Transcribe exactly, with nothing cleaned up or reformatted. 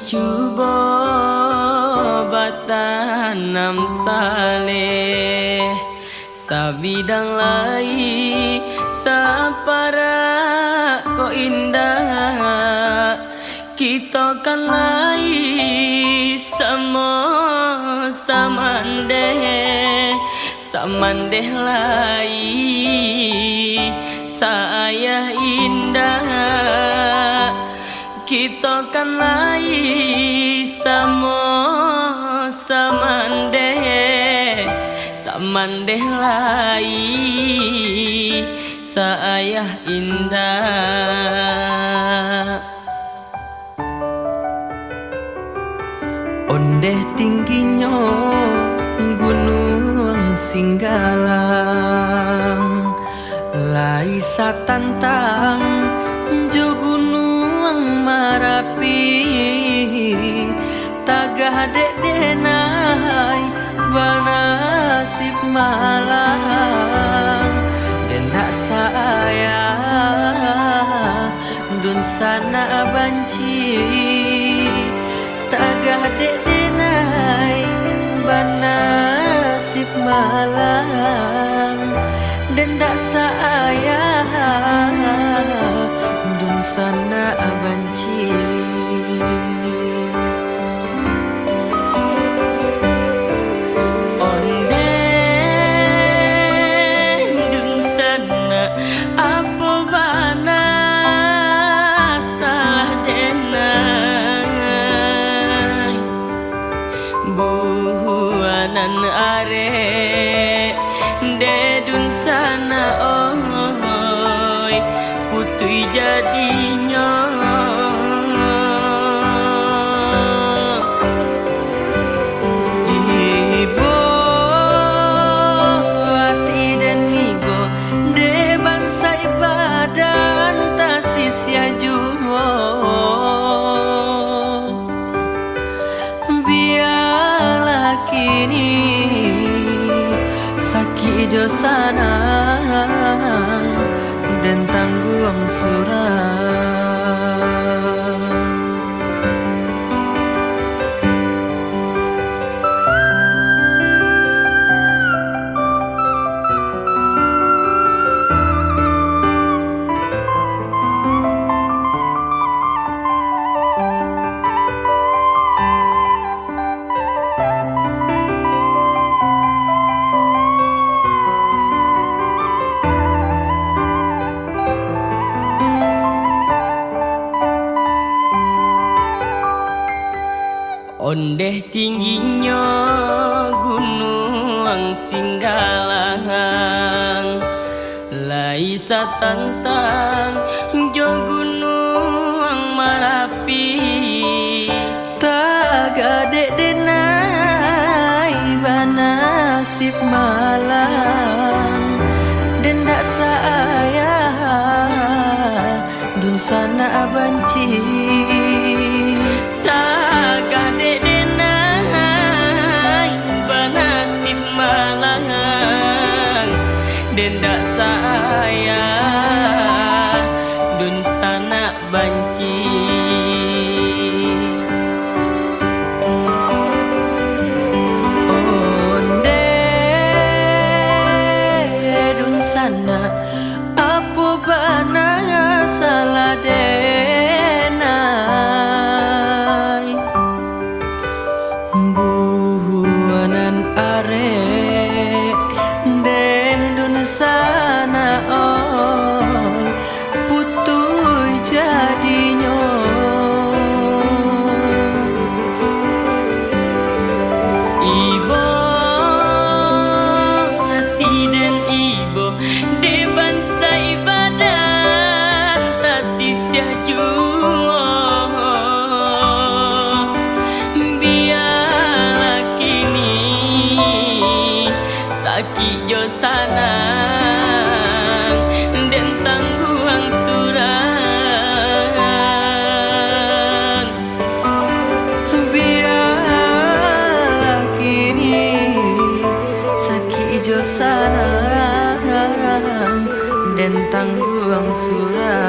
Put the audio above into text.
Cubo batanam taleh, sabidang lai saparak ko indak, kito kan lai samo samandeh, samandeh lai sa ayah indak. Kito kan lai samo samandeh, samandeh lai sa ayah indak. Ondeh tingginyo Gunuang Singgalang, lai satantang jo Gunuang Marapi. Tagah dek denai banasib malang, den dak sayang dunsanak banci. Tagah dek denai banasib malang, den dak sayang dunsanak banci. Ondeh dunsanak, apo bana salah denai? Buanan arek dek dunsanak, oi, putuih jadinyo. Ibo ati den ibo, dek bansaik badan tasisiah juo. Bialah kini sakik jo sanang den tangguang surang. Ondeh tingginyo Gunuang Singgalang, lai satantang jo Gunuang Marapi. Tagah dek denai banasib malang, den dak sayang dunsanak banci. Tagah dek denai banasib malang, den dak sayang dunsanak banci. Ondeh dunsanak, apo bana salah denai? Buanan arek dek dunsanak, oi, putuih jadinyo. Ibo ati den ibo, dek bansaik badan tasisiah juo. Bialah kini sakik jo sanang den tangguang surang. Bialah kini sakik jo sanang den tangguang surang.